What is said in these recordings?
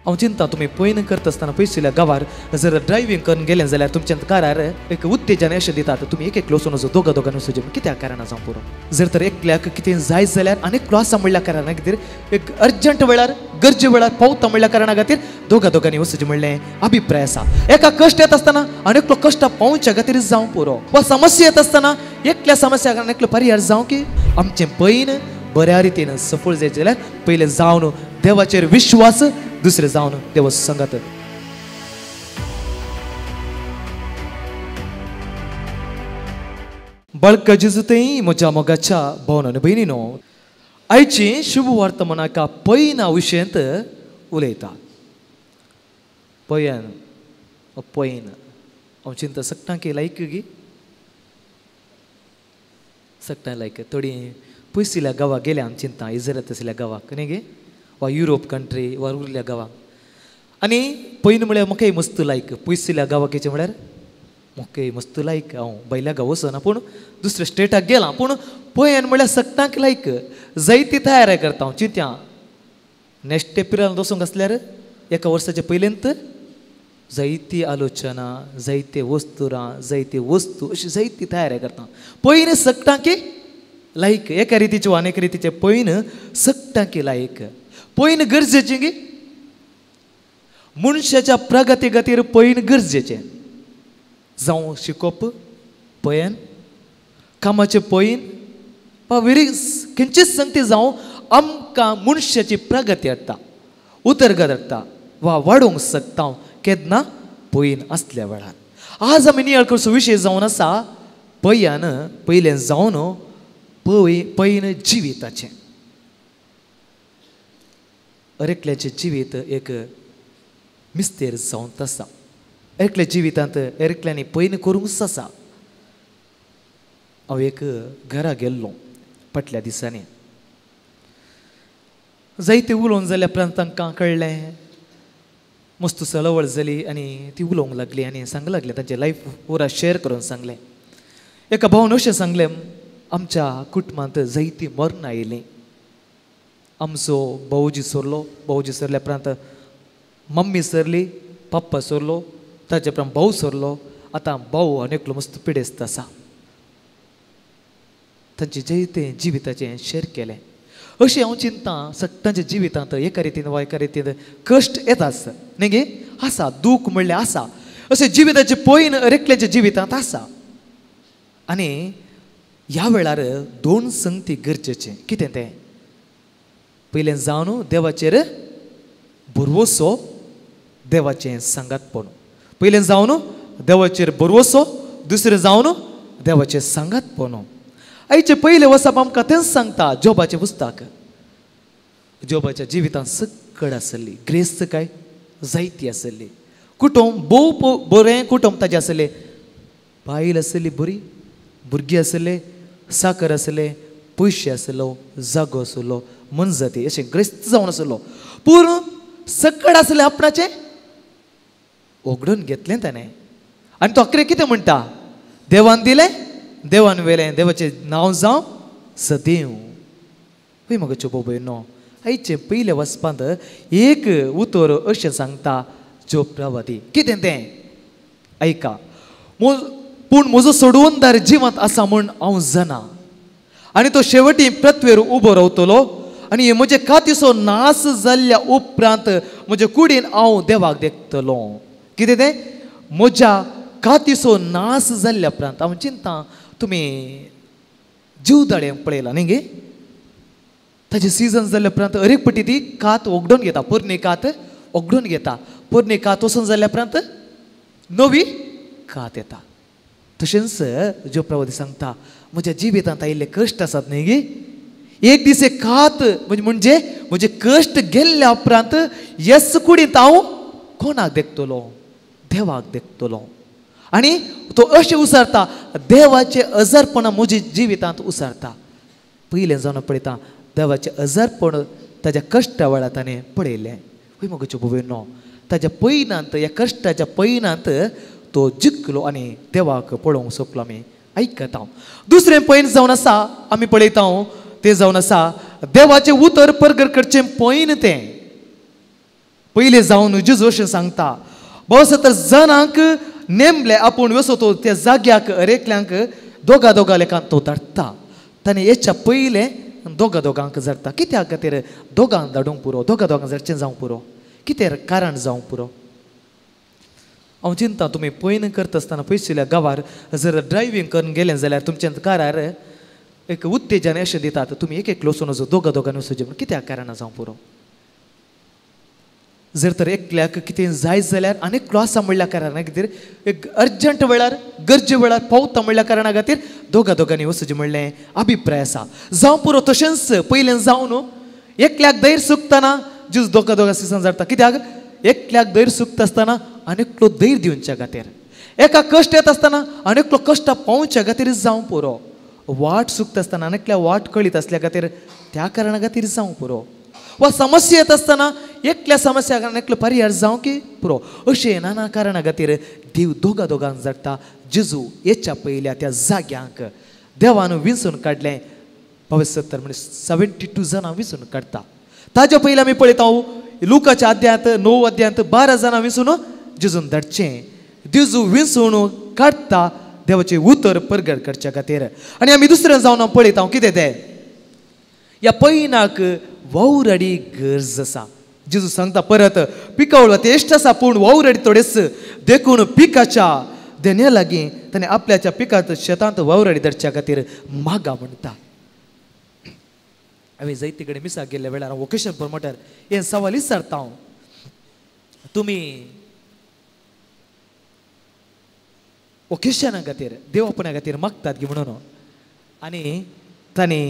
हांव चिंता तुमी पयन करता आसतना पयसुल्या गांवार जर ड्रायव्हींग करून गेलें जाल्यार तुमच्या कारार एक उत्तेजन अशें दितात, तुमी एक एकलो वचून वचो, दोगा दोगांनी वचूं, कित्याक कारणां जावं पुरो. जर तर एकल्याक कितें जाय जाल्यार आनी एकलो आसा म्हणल्या कारणा खातीर एक अर्जंट वेळार गरजे वेळार पावता म्हणल्या कारणा खातीर दोगा दोगांनी वचूचें म्हणलें अभिप्राय आसा. एका कश्ट येता आसतना आनी एकलो कश्ट पावच्या खातीर जावं पुरो, वा समस्या येता आसतना एकल्या समस्या कारण एकलो परिहार जावं की आमचें पयन बऱ्या रितीन सफळ जायत जाल्यार पयलें जावन देवाचेर विश्वास, दुसरें जावन देव संगत. बाळका जेजू म्हज्या मोगाच्या भावन आनी भयणीनो, आयची शुभ वर्तमानाका पयना विशयंत उलयता. पयन पयन हांव चिंता सगटां की लायक गी सगटां लायक थोडी पयसुल्या गांवाक गेल्या आमी चिंता इजरात आशिल्ल्या गांवाक न्ही गे, वा युरोप कंट्री वा उरल्या गांवाक. आनी पयलीं म्हळ्यार म्हाकाय मस्त लायक पयसुल्या गांवाक येचें म्हळ्यार म्हाकाय मस्त लायक. हांव भायल्या गांव वचना पूण दुसऱ्या स्टेटाक गेलां, पूण पयन म्हळ्यार सगटांक लायक जायती तयारी करता हांव. चिंत्या नेक्स्ट एप्रिलान वचूंक आसल्यार एका वर्साच्या पयलींत जायती आलोचना, जायते वस्तुरां, जायते वस्तू अशी जायती तयारी करता. पयलीं सगटांक लायक एका रितीचे वा आनी एका रितीचे पयन सगटांक लायक. पयन गरजेचें गी मनशाच्या प्रगती खातीर पयन गरजेचें, जावं शिकोवप पयन, कामाचें पयन, वा वेरी खंयचीच संगती जावं आमकां मनशाची प्रगती हाडटा, उदरगत हाडटा वा वाडोवंक शकता केन्ना पयन आसल्या वेळार. आज आमी नियाळ करचो विशय जावन आसा पयन. पयलें जावन पयन जिविताचें. अरेकल्याचें जिवीत एक मिस्तेर जावन आसा. एकल्या जिवितांत एरेकल्यांनी पयन करूंकच आसा. हांव एक घरा गेल्लो फाटल्या दिसांनी, जायते उलोवन जाल्या उपरांत तांकां कळ्ळें, मस्त सळवळ जाली आनी ती उलोवंक लागली आनी सांगूंक लागले तांचें लायफ पुरा शेअर करून सांगलें. एका भावान अशें सांगलें, आमच्या कुटुंबांत जायतीं मरणां आयलीं. आमचो भाऊजी सरलो, भाऊजी सरल्या उपरांत मम्मी सरली, पप्पा सरलो, ताचे उपरांत भाऊ सरलो. आतां भाऊ आनी एकलो मस्त पिडेस्त आसा. तांचें जायतें जिविताचें शेअर केलें. अशें हांव चिंता सगटांच्या जिवितांत एका रितीन वा एका रितीन कश्ट येता आसता न्ही गे, आसा दूख म्हणल्यार आसा. अशें जिविताचें पयन अरेकल्याच्या जिवितांत आसा. आनी ह्या वेळार दोन संगती गरजेचें. कितें तें? पयलें जावन देवाचेर भरवसो, देवाचें सांगातपण. पयलें जावन देवाचेर भरवसो, दुसरें जावन देवाचें सांगातपण. आयचें पयलें वसप आमकां तेंच सांगता जोबाचें पुस्तक. जोबाच्या जिवितांत सकड आसली, ग्रेस्त काय जायती आसली, कुटुंब भोव बरें कुटुंब ताजें आसलें, बायल आसली बरी, भुरगीं आसले, साकर आसले, पयशे आसलो, जागो आसलो, मनजाती अशें ग्रेस्त जावन आसलो. पूण सकड आसलें आपणाचें ओगडून घेतलें ताणें. आनी तो अकरे कितें म्हणटा, देवान दिलें देवान वेलें, देवाचें नांव जावं सदैव. पळय मगो चोपो भयणो, आयचें पयलें वचपांत एक उतर अशें सांगता जोब प्रवादी. कितें तें आयका, पूण म्हजो सोडवणदार जिवांत आसा म्हूण हांव जाणा, आनी तो शेवटी पृथ्वेर उबो रावतलो, आनी म्हजे कातीचो नास जाल्ल्या उपरांत म्हजे कुडीन हांव देवाक देखतलो. कितें तें? म्हज्या कातीचो नास जाल्ल्या उपरांत. हांव चिंता तुमी जीवदाळें पळयलां न्ही गे, ताजें सिजन जाल्ल्या उपरांत अरेक पटी ती कात ओगडून घेता, पोरणी कात ओगडून घेता, पोरणी कात वचून जाल्ल्या उपरांत नवी कात येता. तशेंच जो प्रवादी सांगता म्हज्या जिवितांत आयिल्ले कश्ट आसात न्ही गे, एक दीस एक कात म्हणजे म्हजे कश्ट गेल्ल्या उपरांत येस कुडींत हांव कोणाक देखतलो, देवाक देखतलो. आनी तो अशें उसारता, देवाचें अजारपण म्हज्या जिवितांत उसारता. पयलें जावन पळयता देवाचें अजारपण ताज्या कश्टा वेळार ताणें पळयलें. हय मगो भोवनो, ताज्या पयनांत, ह्या कश्टाच्या पयनांत तो जिखलो आनी देवाक पळोवंक सोंपलो. आमी आयकता. दुसरें पयन जावन आसा आमी पळयता तें जावन आसा देवाचें उतर परगर करचें पयन तें. पयलें जावन जेजू अशें सांगता 72 जाणांक नेमले आपूण वसतो त्या जाग्याक अरेकल्यांक दोगा दोगा लेखान तो धाडटा. ताणें हेच्या पयलें दोगा दोगांक धाडटा. कित्या खातीर दोगांक धाडूंक पुरो, दोगा दोगांक धाडचें जावंक पुरो, कितें कारण जावंक पुरो? हांव चिंता तुमी पयन करता आसतना पयसुल्ल्या गांवार जर ड्रायव्हींग करून गेलें जाल्यार तुमच्या कारार एक उत्तेजन अशें दितात, तुमी एक एकलो वचून वचो, दोगा दोगांनी वचूं म्हूण. कित्याक कारणां जावंक पुरो? जर तर एकल्याक कितें जाय जाल्यार आनी एकलो आसा म्हणल्या कारणा खातीर, एक अर्जंट वेळार गरजे वेळार पावता म्हणल्या कारणा खातीर दोगा दोगांनी वचूचें म्हणलें अभिप्राय आसा. जावं पुरो. तशेंच पयलें जावन न्हू एकल्याक धैर्य सुकतना ज्यूस दोगा दोगा सिसान जाता. कित्याक एकल्याक धैर्य सुकता आसतना आनी एकलो धैर्य दिवच्या खातीर, एका कश्ट येता आसतना आनी एकलो कश्ट पावच्या खातीर जावं पुरो, वाट सुकता आसतना आनी एकल्या वाट कळीत आसल्या खातीर त्या कारणा खातीर जावं पुरो, वा समस्या येत आसतना एकल्या समस्या कारण एकलो पर्याय जावं की पुरो. अशें नाना कारणा खातीर देव दोगा दोगांक धाडटा. जेजू येच्या पयल्या त्या जाग्यांक देवान विंचून काडलें. 72 म्हणजे 72 जाणां विंचून काडटा. ताज्या पयलीं आमी पळयता लुकाच्या अध्यायांत 9 अध्यायांत 12 जाणां विंचून जेजून धाडचें. जेजू विंचून काडटा देवाचें उतर परगट करच्या खातीर. आनी आमी दुसरें जावन पळयता कितें तें, ह्या पयनाक वावराडी गरज आसा. जेजू सांगता परत, पिकावळ तेश्ट आसा पूण वावराडी थोडेच, देखून पिकाच्या देण्या लागीं ताणें आपल्याच्या पिकांत शेतांत वावराडी धाडच्या खातीर मागा म्हणटा. हांवें जायते कडेन मिसाक गेल्ल्या वेळार वोकेशन प्रमोटर हें सवाल विचारता हांव, तुमी वोकेशना खातीर देवापणा खातीर मागतात की म्हणून. आनी तांणी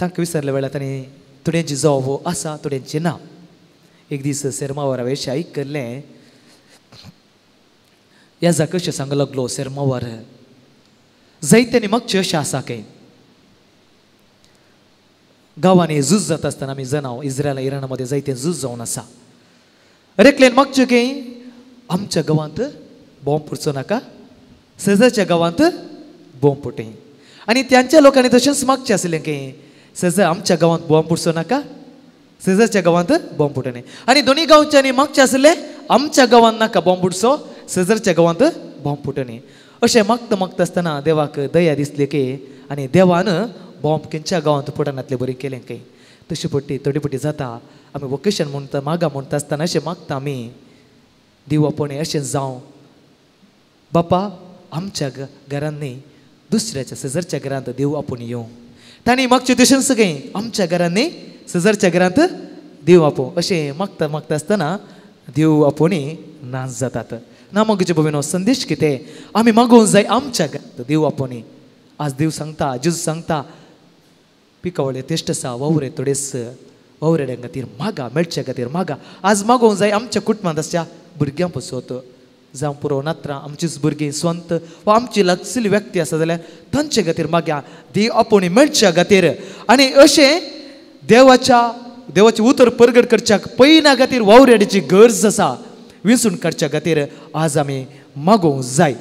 तांकां विचारल्या वेळार तांणी थोड्यांची जबाब आसा थोड्यांची ना. एक दीस सेरमावर हांवें अशें आयकल्लें, याजा कशें सांगूंक लागलो सेरमावर, जायत्यांनी मागचें अशें आसा खंय गांवांनी झूज जाता आसतना आमी जाणां इस्रायल इराणा मदें जायतें झूज जावन आसा. अरेकल्यान मागचें खंय आमच्या गांवांत बॉम्ब फुटचो नाका, शेजारच्या गांवांत बॉम्ब फुटय. आनी त्यांच्या लोकांनी तशेंच मागचें आसलें खंय शेजार आमच्या गांवांत बॉम्ब फुटचो नाका, शेजारच्या गांवांत बॉम्ब फुटणे. आनी दोनी गांवच्यांनी मागचें आसलें आमच्या गांवांत नाका बॉम्ब फुटचो, शेजारच्या गांवांत बॉम्ब फुटणे. अशें मागता मागता आसतना देवाक दया दिसली की आनी देवान बॉम्ब खंयच्या गांवांत फुटनातलें बरें केलें खंय. तशें पट्टी थोडी पट्टी जाता आमी वोकेशन म्हणटा मागा म्हणटा आसतना अशें मागता आमी, देव आपोवणें अशें जावं बापा आमच्या घरांनी दुसऱ्याच्या शेजारच्या घरांत देव आपोवन येवं. तांणी मागचें तशेंच सगळें आमच्या घरांनी शेजारच्या घरांत देव आपोवं. अशें मागता मागता आसतना देव आपोवणी नाच जातात. ना मागचे भोविनो संदेश कितें, आमी मागोवंक जाय आमच्या घरांत देव आपोवणी. आज देव सांगता, जेजू सांगता, पिकावळे तेश्ट आसा वावरे थोडेच, वावरेड्यां खातीर मागा, मेळच्या खातीर मागा. आज मागोवंक जाय आमच्या कुटुंबांत आसच्या भुरग्यां पसत, जावं पुरो नात्रां आमचीच भुरगीं स्वंत वा आमची लागसली व्यक्ती आसा जाल्यार तांचे खातीर मागया देव आपोवणी मेळच्या खातीर. आनी अशें देवाच्या देवाचें उतर परगट करच्याक पयना खातीर वावरेड्याची गरज आसा, विंचून काडच्या खातीर आज आमी मागोवंक जाय.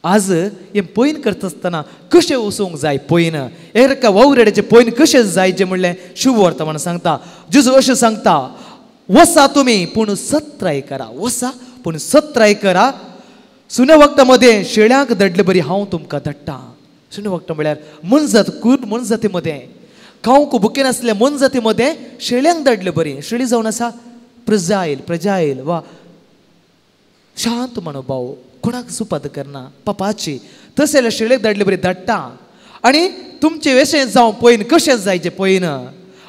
आज हें पयन करता आसतना कशें वचूंक जाय पयन, एका वावरेड्याचें पयन कशें जाय जें म्हणलें शुभ वर्तमान सांगता. जेजू अशें सांगता, वसा तुमी पूण सत्राय करा, वसा पूण सत्राय करा. सुन्या वखदां मदें शेळ्यांक धाडले बरी हांव तुमकां धाडटा. सुन्या वखदां म्हळ्यार मनजात, कूर मनजाती मदें खावंक भुकेन आसले मनजाती मदें शेळ्यांक धाडले बरी. शेळी जावन आसा प्रजायल, प्रजायल वा शांत मनोभाव, कोणाक सुपाद करना पापाची, तशें जाल्यार शेळेक धाडले बरी धाडटा. आनी तुमचें वेशें जावं पयन कशें जायचें पयन,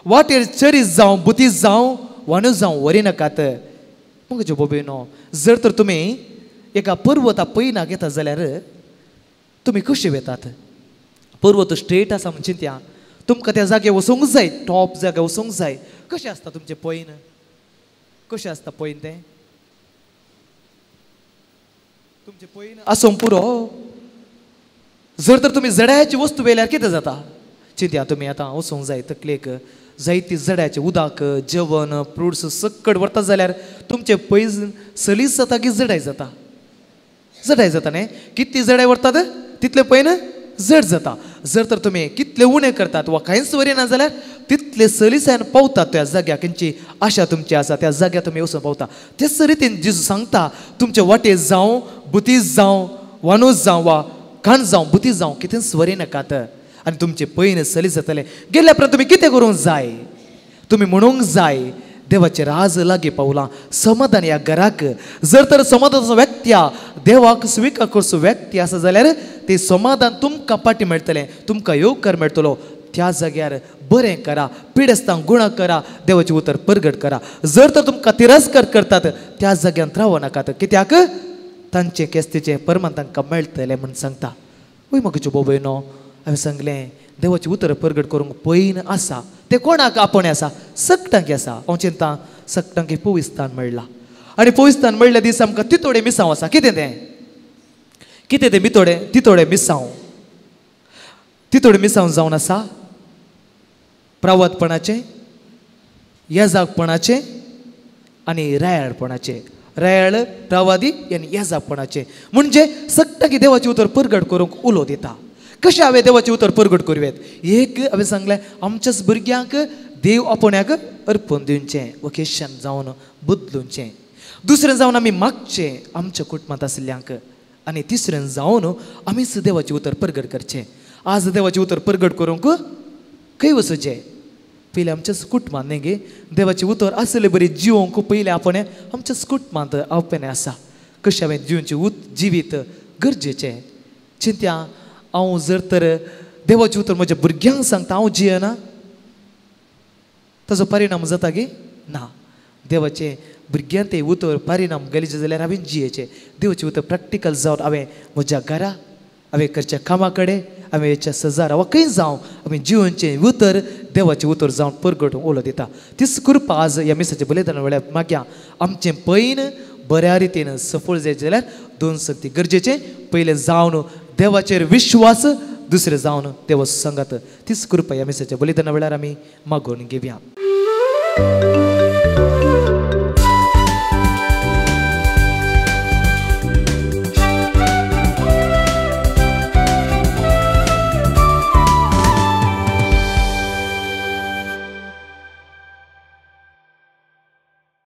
वाटेर चरीस जावं बुतीस जावं वाणू जावं व्हरी नाकात. म्हज्यो भोबेनो, जर तर तुमी एका पर्वता पयनाक येता जाल्यार तुमी कशें वेतात? पर्वत स्ट्रेट आसा म्हण चिंतया, तुमकां त्या जाग्यार वचूंक जाय, टॉप जाग्यार वचूंक जाय. कशें आसता तुमचें पयन, कशें आसता पयन तें तुमचें पयन आसूंक पुरो. जर तर तुमी जड्याची वस्तू व्हेल्यार कितें जाता चिंतया, तुमी आतां वचूंक जाय तकलेक जायती जड्याचें उदक, जेवण, फ्रुट्स सकट व्हरता जाल्यार तुमचें पयस सलीस जाता की जडाय जाता? जडाय जाता न्ही. कितली जडाय व्हरतात तितलें पयन जड जाता. जर तर तुमी कितले उणें करतात वा कांयच वरी ना जाल्यार तितले सलीसायन पावतात त्या जाग्याक, खंयची आशा तुमची आसा त्या जाग्यार तुमी वचून पावता. तेच रितीन जेजू सांगता तुमचे वाटे जावं बुतीज जावं वानूज जावं वा कान जावं बुतीज जावं कितेंच वरी नाकात आनी तुमचे पयन सलीस जातलें. गेल्या उपरांत तुमी कितें करूंक जाय, तुमी म्हणूंक जाय देवाचें राज लागीं पावलां, समाधान ह्या घराक. जर तर समाधानाचो व्यक्ती देवाक स्विकार करचो व्यक्ती आसा जाल्यार तें समाधान तुमकां फाटीं मेळटलें, तुमकां येवकार मेळटलो. त्या जाग्यार बरें करा, पिडेस्तांक गुणा करा, देवाचें उतर परगट करा. जर तर तुमकां तिरस्कार करतात त्या जाग्यांत रावो नाकात, कित्याक तांचे केस्तीचें परमान तांकां मेळटलें म्हूण सांगता. वय म्हाका भोव भयणो, हांवें सांगलें देवाचें उतर परगट करूंक पयन आसा. तें कोणाक आपोवणें आसा? सगटांक आसा. हांव चिंता सगटांक पविस्थान मेळ्ळां आनी पविस्थान मेळ्ळ्या दीस आमकां तितोडे मिसांव आसा. कितें तें? कितें तें मितोडे? तितोडे मिसांव, तितोडे मिसांव जावन आसा प्रावतपणाचें, येजागपणाचें आनी रायाळपणाचें. रायाळ, प्रावादी आनी येजागपणाचें म्हणजे सगटांक देवाचें उतर परगट करूंक उलो दिता. कशें हांवें देवाचें उतर परगट करूं येत? एक हांवें सांगलें आमच्याच भुरग्यांक देव आपोवण्याक अर्पण दिवचें, वोकेशन जावन बदलुचें. दुसरें जावन आमी मागचें आमच्या कुटुंबांत आशिल्ल्यांक, आनी तिसरें जावन आमीच देवाचें उतर परगट करचें. आज देवाचें उतर परगट करूंक खंय वचचें? पयलीं आमच्याच कुटुंबांत न्ही गे देवाचें उतर आसलें बरी जिवोवंक पयलीं आपणें आमच्याच कुटुंबांत आपणें आसा. कशें हांवें जिवचें जिवीत गरजेचें चिंत्या. हांव जर तर देवाचें उतर म्हज्या भुरग्यांक सांगता हांव जियेना, ताजो परिणाम जाता गे ना. देवाचें भुरग्यांक तें उतर परिणाम गेलें जाल्यार हांवें जियेचें. देवाचें उतर प्रॅक्टिकल जावन हांवें म्हज्या घरा, हांवें करच्या कामा कडेन, हांवें हेच्या सजार वा खंय जावं हांवें जिवनचें उतर देवाचें उतर जावन परगट उलो दिता. तीच कृपा आज ह्या मिसाच्या बलिदाना वेळार मागया. आमचें पयन बऱ्या रितीन सफळ जायत जाल्यार दोन शक्ती गरजेचें. पयलें जावन देवाचेर विश्वास, दुसरें जावन देवा सांगात. तीच कृपा ह्या मिसाच्या बलिदाना वेळार आमी मागून घेवया.